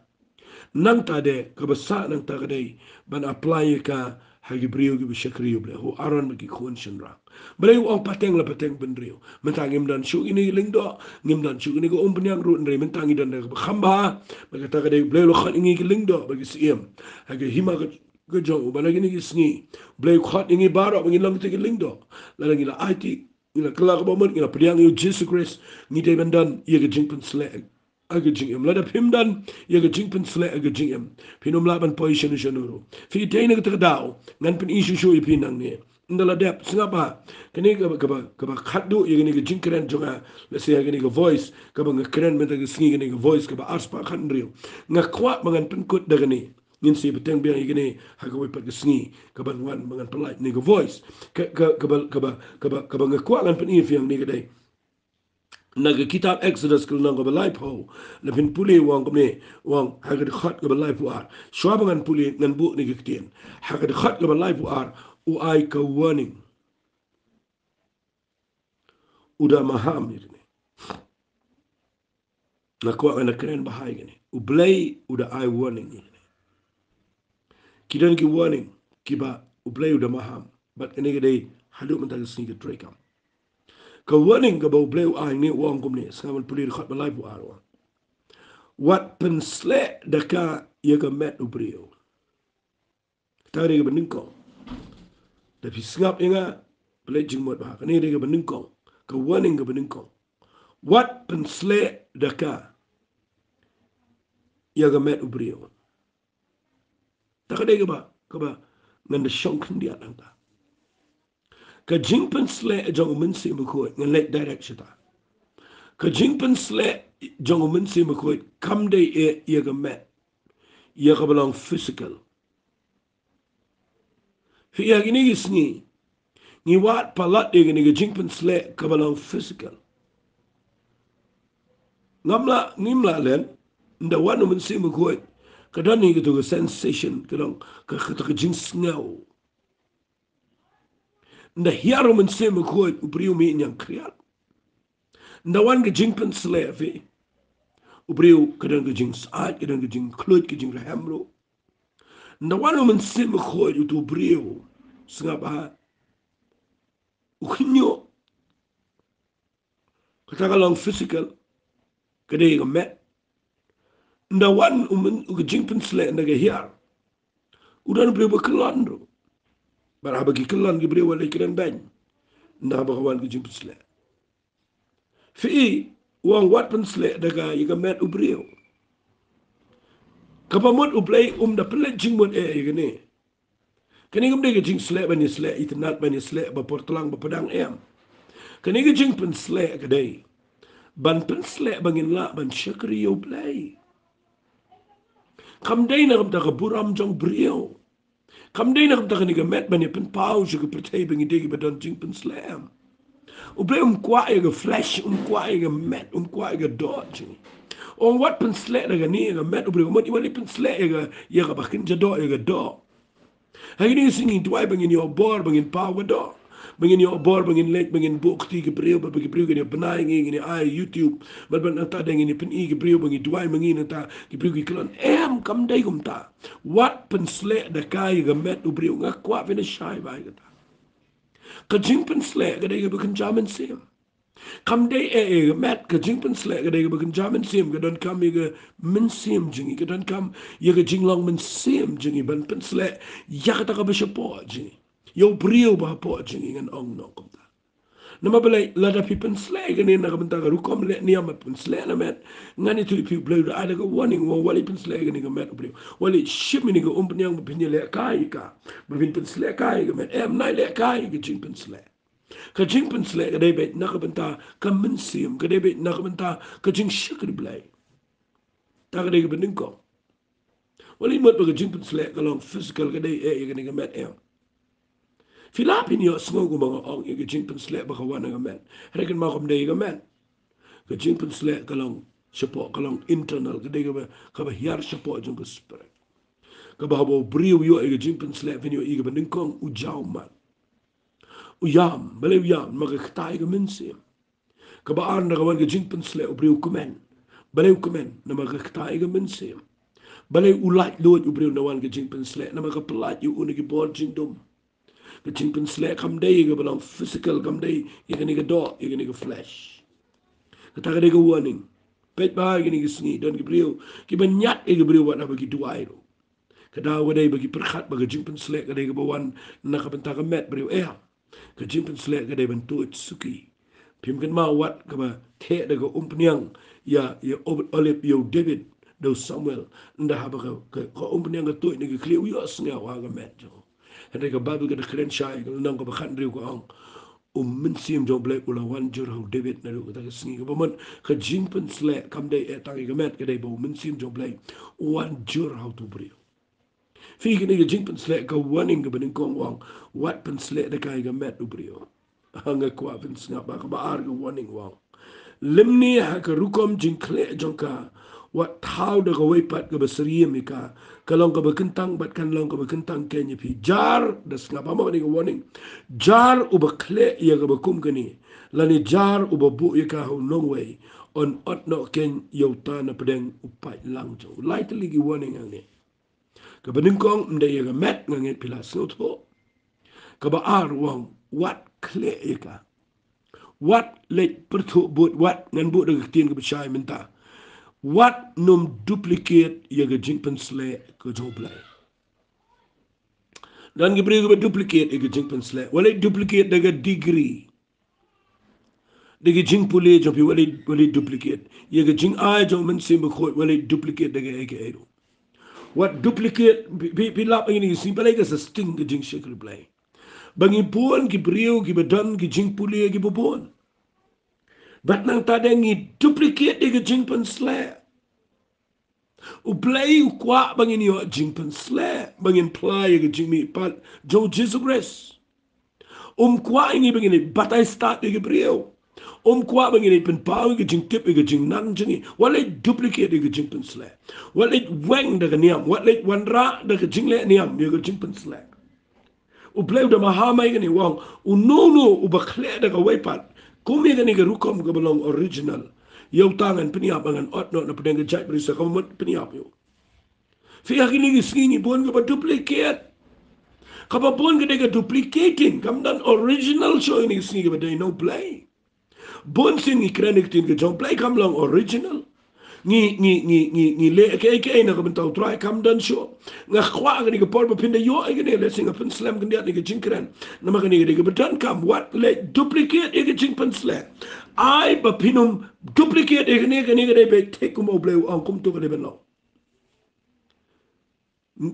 Nangta de kaba sah nangta ka dei ban apply ïa ka ha ki briew kiba shakri ïa U Blei, ha u Aaron bad ki khun shynrang. Balei u ong pateng la pateng bynriew? Mynta ngim don shuh kine ki lyngdoh, ngim don shuh kine ka umphniang ruh, hynrei mynta ngi don da kaba kham bha. Bad kata ka dei U Blei u la khot ïa ngi ki lyngdoh bad ki syiem ha ka hima ka, ka jong u. Bad ha kine ki sngi U Blei u khot ïa ngi baroh ba ngin long kita ki lyngdoh. Lada ngi la aiti, ngi la kylla kaba mut, ngi la pdiang ïa U Jisu Khrist, ngi dei ban don ïa ka jingpynsleh ha ka jingim. Lada phim don ïa ka jingpynsleh ha ka jingim, phin ym lah ban poi shano shano ruh. Phi dei na kata ka daw, ngan pyni shuh shuh ïa phi nangne. Ynda la dep, sngap bha, kane kaba, kaba, kaba khatduh ïa kane ka jingkren jong nga, lehse ha kane ka voice kaba nga kren mynta ka sngi, kane ka voice kaba arspah khathynriew. Nga kwah ba ngan pynkut da kane. Ngin sa ïa bteng biang ïa kane ha kawei pat ka sngi kaban wan ba ngan pynlait ïa kane ka voice. Ka, ka, kaba, kaba, kaba, kaba nga kwah ngan pyni ïa phi hangne ka dei na ka kitab Exodus ka lynnong kaba laiphew. Lada phin pule u ong kumne, u ong ha ka dkhot kaba laiphew ar. Shuwa ba ngan pule, ngan buh ïa kane ka ktien. Ha ka dkhot kaba laiphew ar, u ai ka warning. U da maham ïa kane. Nga kwah ngan da kren bha ïa kane. U Blei u da ai warning ïa kane. Ki don ki warning kiba U Blei u da maham. Bad kane ka dei haduh mynta ka sngi ka treikam. Ka warning kaba U Blei u ai hangne u ong kumne, sngap, ngan pule dkhot ba laiphew ar, u ong: Wat pynsleh da ka ïa ka met u briew. Kata ka dei kaba nyngkong. Da phi sngap ïa nga, pynleit jingmut bha. Kane dei kaba nyngkong, ka warning kaba nyngkong. Wat pynsleh da ka ïa ka met u briew. Ta ka dei kaba, kaba ngan da shong khyndiat hangta. Ka jingpynsleh jong u Mynsiem Bakhuid, ngan leit direct shata. Ka jingpynsleh jong u Mynsiem Bakhuid kam dei ïa, ïa ka met, ïa kaba long physical. Phi, ïa kine ki sngi ngi wad palat ïa kine ki jingpynsleh kaba long physical. Ngam lah, ngim lah len, ynda wan u Mynsiem Bakhuid, ka don ïa kito ka sensation, ka don ka, kata ka jingsngew. Ynda hiar u Mynsiem Bakhuid, u briew mih ñiangkhriat. Ynda wan ka jingpynsleh, phi, u briew ka don ka jingsyaid, ka don ka jingkhluit, ka jingrhem ruh. Ynda wan u Mynsiem Bakhuid, uto u briew, sngap bha, u khñiuh. Kata ka long physical, ka dei ka met. Ynda wan u myn-, u ka jingpynsleh ynda ka hiar, u don u briew ba kyllon ruh. Bad haba ki kyllon ki briew, wat leit kren beiñ ynda haba ka wan ka jingpynsleh. Phi, u ong wat pynsleh da ka ïa ka met u briew. Kaba mut U Blei um da pynleit jingmut eh ïa kane. Kane kam dei ka jingsleh ban ïasleh itynnad, ban ïasleh ba por tlang ba pdeng, em. Kane ka jingpynsleh ka dei ban pynsleh ba ngin lah ban shakri ïa U Blei. Kam dei na ka bynta ka burom jong briew. Kam dei na ka bynta kane ka met ban ïa pynpaw sha ka pyrthei ba ngi dei kiba don jingpynsleh, em. U Blei um kwah ïa ka flesh, um kwah ïa ka met, um kwah ïa ka doh jong ngi. U ong wat pynsleh da kane ïa ka met u briew, mut ïa wat leit pynsleh ïa ka, ïa kaba kynja doh, ïa ka doh. Ha kine ki sngi ngi duwai ba ngin ïoh bor, ba ngin paw ka doh. Ba ngin ïoh bor, ba ngin leit, ba ngin buh kti ki briew, ba ki briew kin ïa bnai ngi, ngin ïa ai YouTube. Bad, bad nangta de ngin ïa pyni ki briew ba ngi duwai ma ngi, nangta ki briew ki kyllon. Em, kam dei kumta. Wat pynsleh da ka ïa ka met u briew, nga kwah phin ïa shai bha ïa kata. Ka jingpynsleh ka dei kaba kynja mynsiem. Kam dei eh ïa ka met, ka jingpynsleh ka dei kaba kynja mynsiem, ka donkam ïa ka mynsiem jong ngi, ka donkam ïa ka jinglong mynsiem jong ngi ban pynsleh ïa kata kaba shapoh jong ngi. Ïa u briew ba hapoh jong ngi, ngan ong noh kumta. Namar balei? Lada phi pynsleh ïa kane na ka bynta ka rukom leh niam, pynsleh na met, ngan ïathuh ïa phi, U Blei u da ai da ka warning, u ong wat leit pynsleh ïa kane ka met u briew. Wat leit shim ïa kane ka umphniang ba phin ïalehkai ïa ka, ba phin pynslehkai ïa ka met. Em, wat leit lehkai ïa ka jingpynsleh. Ka jingpynsleh ka dei beit na ka bynta ka mynsiem, ka dei beit na ka bynta ka jingshakri Blei. Ta ka dei kaba nyngkong. Wat leit mut ba ka jingpynsleh ka long physical, ka dei eh ïa kane ka met, em. Phi lah phin ïohsngew kumba nga ong ïa ka jingpynsleh ba ka wan na ka met. Hynrei kynmaw kam dei ïa ka met. Ka jingpynsleh ka long shapoh, ka long internal, ka dei kaba, kaba hiar shapoh jong ka spirit. Kaba haba u briew u ïoh ïa ka jingpynsleh, phin ïohi kaba nyngkong u jaw mat. U ïam, balei u ïam? Namar ka ktai ka mynsiem. Kaba ar, ynda ka wan ka jingpynsleh u briew u kmen. Balei u kmen? Namar ka ktai ka mynsiem. Balei u laitluid u briew ynda wan ka jingpynsleh? Namar ka pyllait ïa u na ki bor jingdum. Ka jingpynsleh kam dei ïa kaba long physical, kam dei ïa kane ka doh, ïa kane ka flesh. Kata ka dei ka warning. Peit bha ïa kine ki sngi, don ki briew kiba ñiad ïa ki briew wat haba ki duwai ruh. Ka daw ka dei ba ki pyrkhat ba ka jingpynsleh ka dei kaba wan na ka bynta ka met briew, eh. Ka jingpynsleh ka dei ban tuid suki. Phim kynmaw wat kaba theh da ka umphniang ïa, ïa Ob-, Olib, ïa u David da u Samuel. Ynda haba ka, ka, ka umphniang ka tuid na ka khlieh, u ïohsngew ha ka met jong u. Hynrei ka Baibl ka da kren shai, ka lynnong kaba khathynriew ka ong, u Mynsiem jong U Blei u la wan jur ha u David naduh kata ka sngi. Kaba mut ka jingpynsleh kam dei eh tang ïa ka met, ka dei ba u Mynsiem jong U Blei u wan jur ha uto u briew. Phi, kane ka jingpynsleh, ka warning kaba nyngkong u ong, wat pynsleh da ka ïa ka met u briew. Nga kwah phin sngap bha kaba ar, ka warning u ong, lymne ha ka rukom jingkhleh jong ka, wat thaw da kawei pat kaba syriem ïa ka. Ka long kaba kyntang bad kan long kaba kyntang keiñ ïa phi. Jar, da sngap bha mo, kane ka warning. Jar uba khleh ïa kaba kum kane, lane jar uba buh ïa ka ha u nongwei, un ot noh keiñ ïa uta na pdeng u paitlang jong u. Lai tylli ki warning hangne. Kaba nyngkong, ym dei ïa ka met, nga ngeit phi la sngewthuh. Kaba ar u ong, wat khleh ïa ka. Wat leit pyrthuh bud, wat, ngan buh da ka ktien kaba shai mynta. Wat nym duplicate ïa ka jingpynsleh ka jong U Blei. Don ki briew kiba duplicate ïa ka jingpynsleh. Wat leh duplicate da ka degree. Da ka jingpule jong phi, wat leh, wat leh duplicate. Ïa ka jingai jong u Mynsiem Bakhuid, wat leh duplicate da kaei kaei ruh. Wat duplicate, phi, phi, phi lap ïa kine ki sngi, balei ka sa sting ka jingshakri Blei. Ba ngi bun ki briew kiba don ki jingpule kiba bun. Bad nangta de ngi duplicate ïa ka jingpynsleh. U Blei u kwah ba ngin ïoh jingpynsleh, ba ngin phla ïa ka jingmihpat jong u Jisu Khrist. Um kwah ïa ngi ba ngin ïa batai stad ïa ki briew. Um kwah ba ngin ïa pynpaw ïa ka jingtip ïa ka jingnang jong ngi. Wat leh duplicate ïa ka jingpynsleh. Wat leh weng da ka niam. Wat leh wanrah da ka jingleh niam ïa ka jingpynsleh. U Blei u da maham ïa kane, u ong, uno uno uba khleh da kawei pat, kum ïa kane ka rukom kaba long original, ïa uta ngan pynïap, ngan ot noh na pdeng ka jaitbynriew sa ka mut pynïap ïa u. Phi, ha kine ki sngi ngi bun kaba duplicate. Kaba bun ka dei ka duplicating, kam don original shuh ha kine ki sngi kaba dei na u Blei. Bun sien ngi kren ïa ka ktien ka jong u Blei kam long original. Ngi, ngi, ngi, ngi, ngi leh kaei kaei na ka bynta u Trai kam don shuh. Nga kwah kane ka por ba phin da ïoh ïa kane, lehse nga pynslem khyndiat ïa ka jingkren. Namar kane ka dei kaba donkam, wat leh duplicate ïa ka jingpynsleh. Ai ba phin ym duplicate ïa kane, kane ka dei beit thik kumba u Blei u ong, kumto ka dei ban long.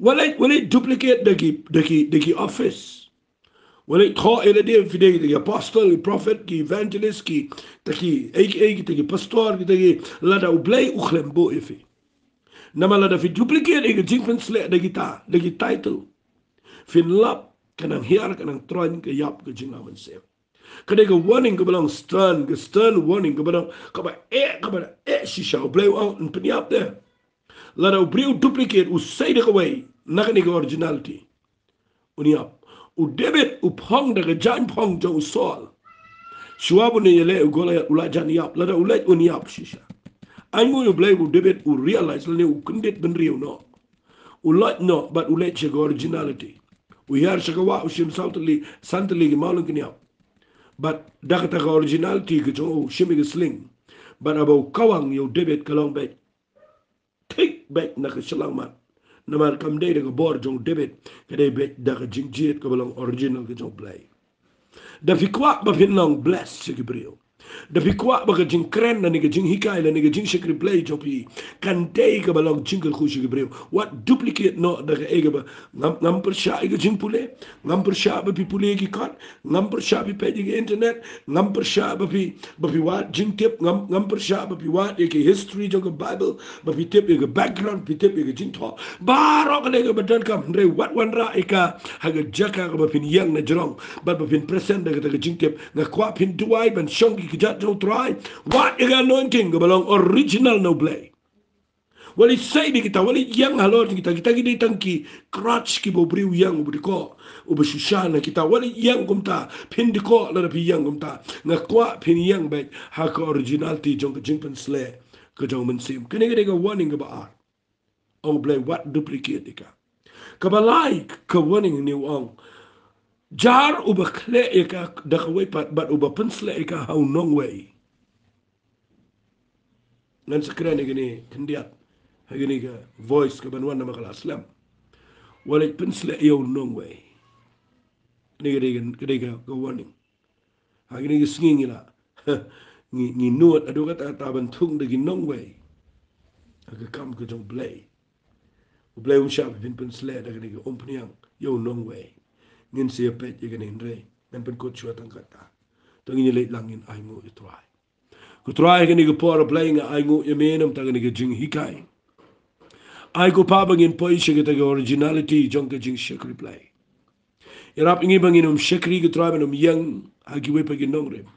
Wat leh, wat leh duplicate da ki, da ki, da ki office. Wat leh thoh ïa lade phi dei ki apostle, ki prophet, ki evangelist, kita kiei kiei, kita ki pastor, kita ki, lada u Blei u khlem buh ïa phi. Namar lada phi duplicate ïa ka jingpynsleh da kita, da ki title, phin lap ka nang hiar, ka nang troiñ, ka ïap ka jinglong mynsiem. Ka dei ka warning kaba long stern, ka stern warning kaba long, kaba eh, kaba eh shisha. U Blei u ong, yn pynïap de. Lada u briew u duplicate, u sei da kawei na kane ka originality, un ïap. U David u phong da ka jaiñ phong jong u Saul. Shuwa ba un ïaleh u Goliath, u la jan ïap. Lada u leit, un ïap shisha. Ainguh ïa u Blei ba u David u realize lane u kyndit bynriew noh. U leit noh bad u leit sha ka originality. U hiar sha ka wah, u shim saw tylli, san tylli ki mawlyngkniap. Bad da kata ka originality ka jong u, u shim ïa ka sling. Bad haba u kawang ïa u David, ka long beit thik beit na ka shyllangmat. Namar kam dei da ka bor jong u David, ka dei beit da ka jingjied kaba long original ka jong u Blei. Da phi kwah ba phin long bless sha ki briew, da phi kwah ba ka jingkren lane ka jinghikai lane ka jingshakri Blei jong phi kan dei kaba long jingkyrkhu sha ki briew, wat duplicate noh da kaei kaba, ngam, ngam pyrshah ïa ka jingpule, ngam pyrshah ba phi pule ïa ki kot, ngam pyrshah phi peit ïa ka internet, ngam pyrshah ba phi, ba phi wad jingtip, ngam, ngam pyrshah ba phi wad ïa ka history jong ka Bible, ba phi tip ïa ka background, phi tip ïa ka jingthoh. Baroh kane kaba donkam, hynrei wat wanrah ïa ka ha ka jaka kaba phin ïeng na jrong bad ba phin present da kata ka jingtip. Nga kwah phin duwai ban shong ki kjat jong u Trai. Wad ïa ka anointing kaba long original na u Blei. Wat leh sei da kita, wat leh ïeng halor kita, kita ki dei tang ki crutch kiba u briew u ïeng, uba dkoh, uba shu sha na kita. Wat leh ïeng kumta, phin dkoh lada phi ïeng kumta. Nga kwah phin ïeng beit ha ka originality jong ka jingpynsleh ka jong u Mynsiem. Kane ka dei ka warning kaba ar. Ong u Blei, wat duplicate ïa ka. Kaba lai ka warning ne u ong, jar uba khleh ïa ka da kawei pat bad uba pynsleh ïa ka ha u nongwei. Ngan sa kren ïa kane khyndiat ha kane ka voice kaban wan namar ka la slem. Wat leh pynsleh ïa u nongwei. Kane ka dei ka, ka dei ka, ka warning. Ha kine ki sngi ngi la, ngi, ngi nud haduh katta katta ban thung da ki nongwei ha ka kam ka jong u Blei. U Blei um shah ba phin pynsleh da kane ka umphniang ïa u nongwei. Ngin sa ïa peit ïa kane, hynrei ngan pynkut shuwa tang katta. To ngin ïa leit lang, ngin ainguh ïa u Trai. Ko Trai, ha kane ka por, Blei, nga ainguh ïa me namar kane ka jinghikai. Ai ko Pa ba ngin poi sha kata ka originality jong ka jingshakri Blei. Ïarap ïa ngi ba ngin ym shakri, ko Trai, ban ym ïeng ha kiwei pat ki nongrim.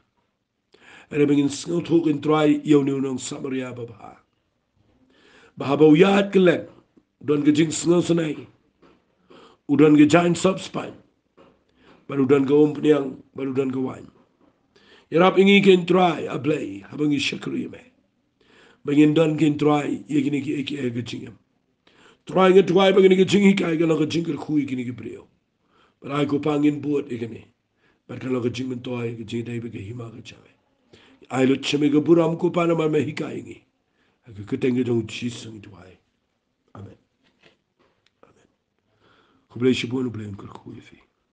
Hynrei ba ngin sngewthuh, ko Trai, ïa une u nong Samaria babha, ba haba u ïaid kylleng, u don ka jingsngewsynei, u don ka jaiñ sop spaiñ, bad u don ka umphniang, bad u don ka waiñ. Ïarap ïa ngi, ko Trai, A Blei, haba ngi shakri ïa me, ba ngin don, ko Trai, ïa kine kiei kiei ha ka jingim. Trai, nga duwai ba kane ka jinghikai kan long ka jingkyrkhu ïa kine ki briew. Bad ai ko Pa, ngin bud ïa kane, bad kan long ka jingmyntoi, ka jingïadei bad ka hima ka jong me. Ai lut sha me ka burom, ko Pa, namar me hikai ïa ngi. Ha ka kyrteng ka jong u Jisu ngi duwai. Amen. Amen. Khublei shibun, U Blei un kyrkhu ïa phi.